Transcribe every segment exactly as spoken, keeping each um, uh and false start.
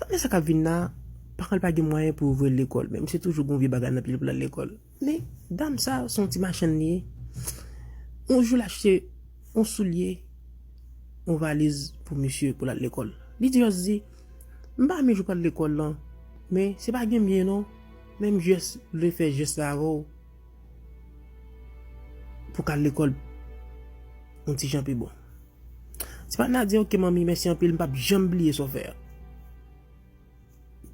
Tande sa k ap vin la, paran l pa gen mwayen pou ouvri l lekòl, men misye toujou gen yon vye bagay nan pye l pou l al lekòl. Men, dam sa, se yon ti machann li ye. Yon jou, l achte yon soulye, yon valiz pou misye pou l al lekòl. Li di, jis di, "M pa renmen jan w pral lekòl lan, men se pa gen byen non, men m jis vle fè jès la avè w pou w ka al lekòl yon ti jan pi bon." Ti patnè a di, "Oke, manmi, mèsi anpil, m p ap janm bliye sa w fè a."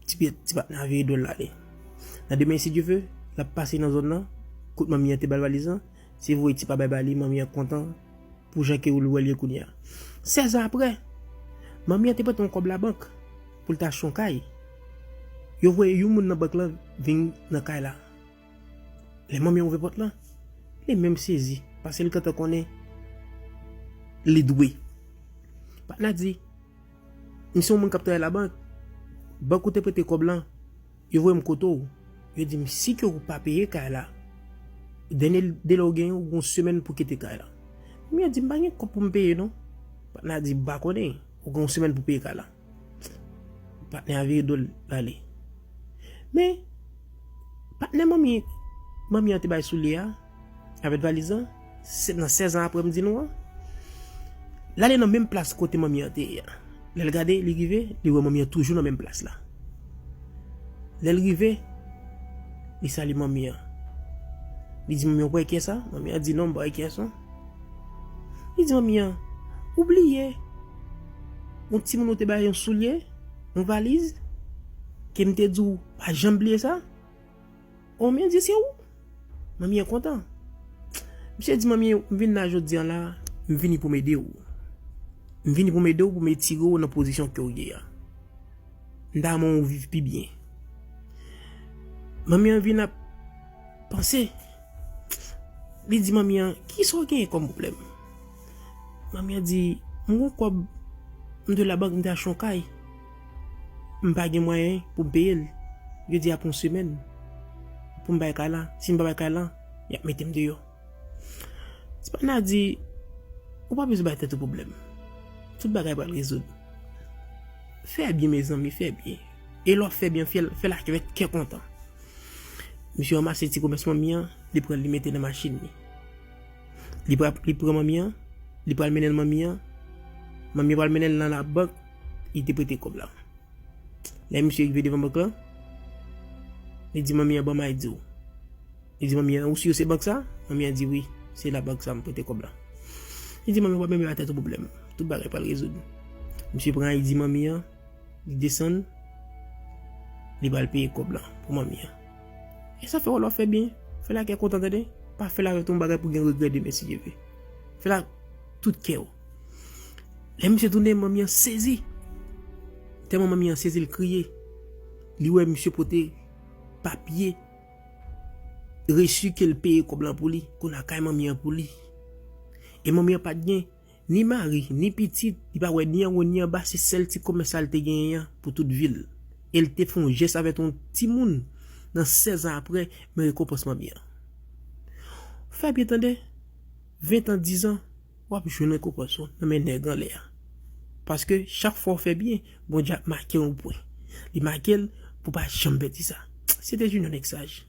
Ti pye, ti patnè a vire do l ale. Nan demen, si Dye vle, l ap pase nan zòn nan, kot manmi an te ba l valiz lan. Se vre, ti pa bay ba li, manmi an kontan pou jan ke l wè l ye kounye a. Sèz an apre, manmi an te prete yon kòb labank pou l ta achte yon kay. Yo voye yon moun nan bank lan vin nan kay la. Lè manmi an ouvè pòt lan, li menm sezi, paske l gentan konnen li dwe. Patnè a di, "M se yon moun k ap travay labank. Bank ou te prete kòb lan, yo voye m kote w. Yo di m, si ke ou pa peye kay la, dènye delè ou genyen, ou gen yon semèn pou kite kay la." Manmi an di, "M pa gen kòb pou m peye non." Patnè a di, "M pa konnen, ou gen yon semèn pou peye kay la." Patnè a vire do l ale. Men, patnè manmi, manmi an te bay soulye a, avèk valiz lan, se nan sèz an apre m di nou an, l ale nan menm plas kote manmi an te ye a. Lè l gade, li rive, li wè manmi an toujou nan menm plas la. Lè l rive, li salye manmi an. Li di manmi an, "Ou pa wè kiyès sa?" Manmi an di, "Non, m pa wè kiyès non." Li di manmi an, "Ou bliye yon timoun ou te bay yon soulye, yon valiz, ke m te di w pa janm bliye sa?" Manmi an di, "Se ou?" Manmi an kontan. Misye di manmi an, "M vin la jodi an la, m vini pou m ede w. M vini pou m ede w, pou m etire w nan pozisyon ke w ye a. M ta renmen w viv pi byen." Manmi an vin ap panse. Li di manmi an, "Kisa w genyen kòm pwoblèm?" Manmi an di, "M gen yon kòb, m te labank, m te achte yon kay. M pa gen mwayen pou m peye l. Yo di apre yon semèn pou m bay kay la. Si m pa bay kay la, y ap mete m deyò." Ti patnè a di, "Ou pa bezwen bay tèt ou pwoblèm. Tout bagay pral rezoud. Fè byen, mezanmi, fè byen. E lè w ap fè byen, fè l, fè l avèk kè kontan." Misye ranmase ti komès manmi an, li pran l, li mete nan machin li. Li pran, li pran manmi an, li pral mennen l manmi an. Manmi an pral mennen l nan labank, li te prete kòb la. Lè misye rive devan bank lan, li di manmi an, "Ban m I D ou." Li di manmi an, "Ou si se bank sa?" Manmi an di, "Wi, se labank sa m prete kòb la." Li di manmi an, "Pa menm bay tèt ou pwoblèm. Tout bagay pral rezoud." Misye pran I D manmi an, li desann, li pral peye kòb la pou manmi an. E sa fè w lè w fè byen, fè l ak kè kontan, tande. Pa fè l avèk yon bagay pou gen regrè demen, si Dye vle. Fè l ak tout kè w. Lè misye tounen, manmi an sezi. Tèlman manmi an sezi, l kriye. Li wè misye pote papye resi ke l peye kòb lan pou li, kounye a kay manmi an pou li. E manmi an pa t gen ni mari, ni pitit, li pa wè ni anwo, ni anba, se sèl ti komès sa l te genyen an pou tout vi l. E l te fè yon jès avèk yon timoun nan sèz an apre, men rekonpans manmi an. Fè byen tande, ven tan, diz an, w ap jwenn rekonpans ou nan men nèg anlè a. Paske chak fwa w fè byen, Bondye ap make yon pwen. Li make l pou w pa janm pèdi sa. Se te Junior Nèg Saj.